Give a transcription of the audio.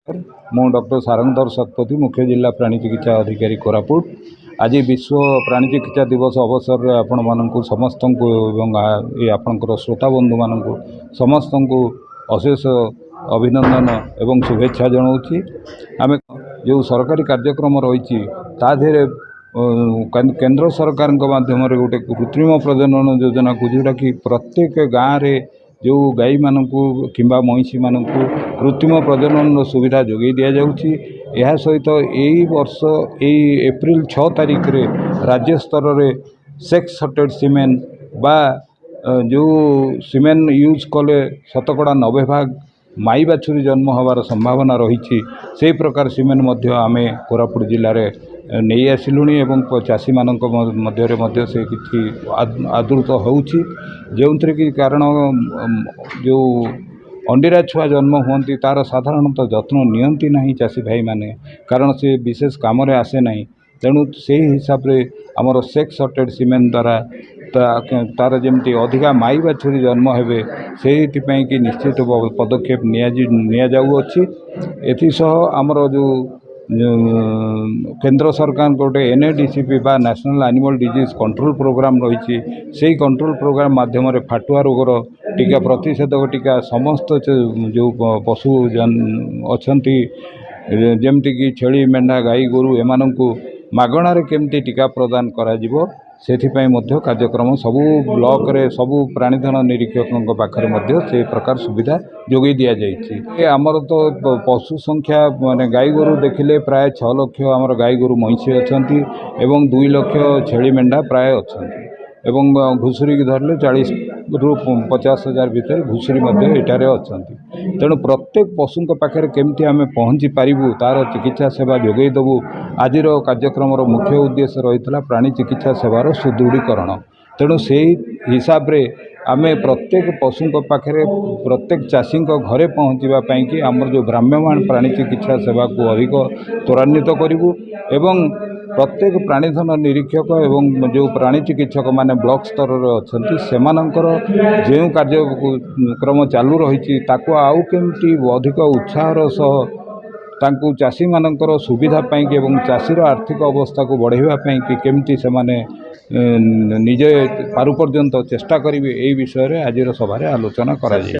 ମୁଁ ଡକ୍ଟର ସାରଙ୍ଗଧର ଶତପଥୀ, ମୁଖ୍ୟ ଜିଲ୍ଲା ପ୍ରାଣୀ ଚିକିତ୍ସା ଅଧିକାରୀ, କୋରାପୁଟ। ଆଜି ବିଶ୍ୱ ପ୍ରାଣୀ ଚିକିତ୍ସା ଦିବସ ଅବସରରେ ଆପଣମାନଙ୍କୁ ସମସ୍ତଙ୍କୁ ଏବଂ ଏ ଆପଣଙ୍କର ଶ୍ରୋତା ବନ୍ଧୁମାନଙ୍କୁ ସମସ୍ତଙ୍କୁ ଅଶେଷ ଅଭିନନ୍ଦନ ଏବଂ ଶୁଭେଚ୍ଛା ଜଣାଉଛି। ଆମେ ଯେଉଁ ସରକାରୀ କାର୍ଯ୍ୟକ୍ରମ ରହିଛି, ତା ଦେହରେ କେନ୍ଦ୍ର ସରକାରଙ୍କ ମାଧ୍ୟମରେ ଗୋଟେ କୃତ୍ରିମ ପ୍ରଜନନ ଯୋଜନାକୁ, ଯେଉଁଟାକି ପ୍ରତ୍ୟେକ ଗାଁରେ ଯେଉଁ ଗାଈମାନଙ୍କୁ କିମ୍ବା ମଇଁଷିମାନଙ୍କୁ କୃତ୍ରିମ ପ୍ରଜନନର ସୁବିଧା ଯୋଗାଇ ଦିଆଯାଉଛି। ଏହା ସହିତ ଏଇ ବର୍ଷ ଏଇ ଏପ୍ରିଲ 6 ତାରିଖରେ ରାଜ୍ୟ ସ୍ତରରେ ସେକ୍ସ ସର୍ଟେଡ଼ ସିମେନ୍ ବା ଯେଉଁ ସିମେନ୍ ୟୁଜ୍ କଲେ ଶତକଡ଼ା 90 ଭାଗ ମାଇ ବାଛୁରୀ ଜନ୍ମ ହେବାର ସମ୍ଭାବନା ରହିଛି, ସେଇ ପ୍ରକାର ସିମେନ୍ ମଧ୍ୟ ଆମେ କୋରାପୁଟ ଜିଲ୍ଲାରେ ନେଇ ଆସିଲୁଣି ଏବଂ ଚାଷୀମାନଙ୍କ ମଧ୍ୟରେ ମଧ୍ୟ ସେ କିଛି ଆଦୃତ ହେଉଛି। ଯେଉଁଥିରେ କି କାରଣ ଯେଉଁ ଅଣ୍ଡିରା ଛୁଆ ଜନ୍ମ ହୁଅନ୍ତି, ତା'ର ସାଧାରଣତଃ ଯତ୍ନ ନିଅନ୍ତି ନାହିଁ ଚାଷୀ ଭାଇମାନେ, କାରଣ ସେ ବିଶେଷ କାମରେ ଆସେ ନାହିଁ। ତେଣୁ ସେଇ ହିସାବରେ ଆମର ସେକ୍ସ ସର୍ଟେଡ଼ ସିମେନ୍ ଦ୍ୱାରା ତା'ର ଯେମିତି ଅଧିକା ମାଇ ବାଛୁରୀ ଜନ୍ମ ହେବେ, ସେଇଥିପାଇଁ କି ନିଶ୍ଚିତ ପଦକ୍ଷେପ ନିଆଯାଉଅଛି। ଏଥିସହ ଆମର ଯେଉଁ କେନ୍ଦ୍ର ସରକାରଙ୍କ ଗୋଟେ ଏନ୍ଏଡିସିପି ବା National Animal Disease Control Programme ରହିଛି, ସେଇ କଣ୍ଟ୍ରୋଲ୍ ପ୍ରୋଗ୍ରାମ୍ ମାଧ୍ୟମରେ ଫାଟୁଆ ରୋଗର ଟୀକା, ପ୍ରତିଷେଧକ ଟୀକା ସମସ୍ତ ଯେଉଁ ପଶୁ ଅଛନ୍ତି, ଯେମିତିକି ଛେଳି, ମେଣ୍ଢା, ଗାଈ ଗୋରୁ, ଏମାନଙ୍କୁ ମାଗଣାରେ କେମିତି ଟୀକା ପ୍ରଦାନ କରାଯିବ, ସେଥିପାଇଁ ମଧ୍ୟ କାର୍ଯ୍ୟକ୍ରମ ସବୁ ବ୍ଲକରେ ସବୁ ପ୍ରାଣୀଧନ ନିରୀକ୍ଷକଙ୍କ ପାଖରେ ମଧ୍ୟ ସେ ପ୍ରକାର ସୁବିଧା ଯୋଗାଇ ଦିଆଯାଇଛି। ଆମର ତ ପଶୁ ସଂଖ୍ୟା, ମାନେ ଗାଈ ଗୋରୁ ଦେଖିଲେ ପ୍ରାୟ 6 ଲକ୍ଷ ଆମର ଗାଈ ଗୋରୁ ମଇଁଷି ଅଛନ୍ତି ଏବଂ 2 ଲକ୍ଷ ଛେଳି ମେଣ୍ଢା ପ୍ରାୟ ଅଛନ୍ତି ଏବଂ ଘୁଷୁରିକି ଧରିଲେ 40ରୁ 50 ହଜାର ଭିତରେ ଘୁଷୁରି ମଧ୍ୟ ଏଠାରେ ଅଛନ୍ତି। ତେଣୁ ପ୍ରତ୍ୟେକ ପଶୁଙ୍କ ପାଖରେ କେମିତି ଆମେ ପହଞ୍ଚି ପାରିବୁ, ତା'ର ଚିକିତ୍ସା ସେବା ଯୋଗାଇ ଦେବୁ, ଆଜିର କାର୍ଯ୍ୟକ୍ରମର ମୁଖ୍ୟ ଉଦ୍ଦେଶ୍ୟ ରହିଥିଲା ପ୍ରାଣୀ ଚିକିତ୍ସା ସେବାର ସୁଦୃଢ଼ୀକରଣ। ତେଣୁ ସେଇ ହିସାବରେ ଆମେ ପ୍ରତ୍ୟେକ ପଶୁଙ୍କ ପାଖରେ, ପ୍ରତ୍ୟେକ ଚାଷୀଙ୍କ ଘରେ ପହଞ୍ଚିବା ପାଇଁକି ଆମର ଯେଉଁ ଭ୍ରାମ୍ୟମାଣ ପ୍ରାଣୀ ଚିକିତ୍ସା ସେବାକୁ ଅଧିକ ତ୍ୱରାନ୍ୱିତ କରିବୁ ଏବଂ ପ୍ରତ୍ୟେକ ପ୍ରାଣୀଧନ ନିରୀକ୍ଷକ ଏବଂ ଯେଉଁ ପ୍ରାଣୀ ଚିକିତ୍ସକମାନେ ବ୍ଲକ ସ୍ତରରେ ଅଛନ୍ତି, ସେମାନଙ୍କର ଯେଉଁ କାର୍ଯ୍ୟକ୍ରମ ଚାଲୁ ରହିଛି, ତାକୁ ଆଉ କେମିତି ଅଧିକ ଉତ୍ସାହର ସହ ତାଙ୍କୁ ଚାଷୀମାନଙ୍କର ସୁବିଧା ପାଇଁକି ଏବଂ ଚାଷୀର ଆର୍ଥିକ ଅବସ୍ଥାକୁ ବଢ଼ାଇବା ପାଇଁକି କେମିତି ସେମାନେ ନିଜେ ପାରୁ ପର୍ଯ୍ୟନ୍ତ ଚେଷ୍ଟା କରିବେ, ଏହି ବିଷୟରେ ଆଜିର ସଭାରେ ଆଲୋଚନା କରାଯାଇଛି।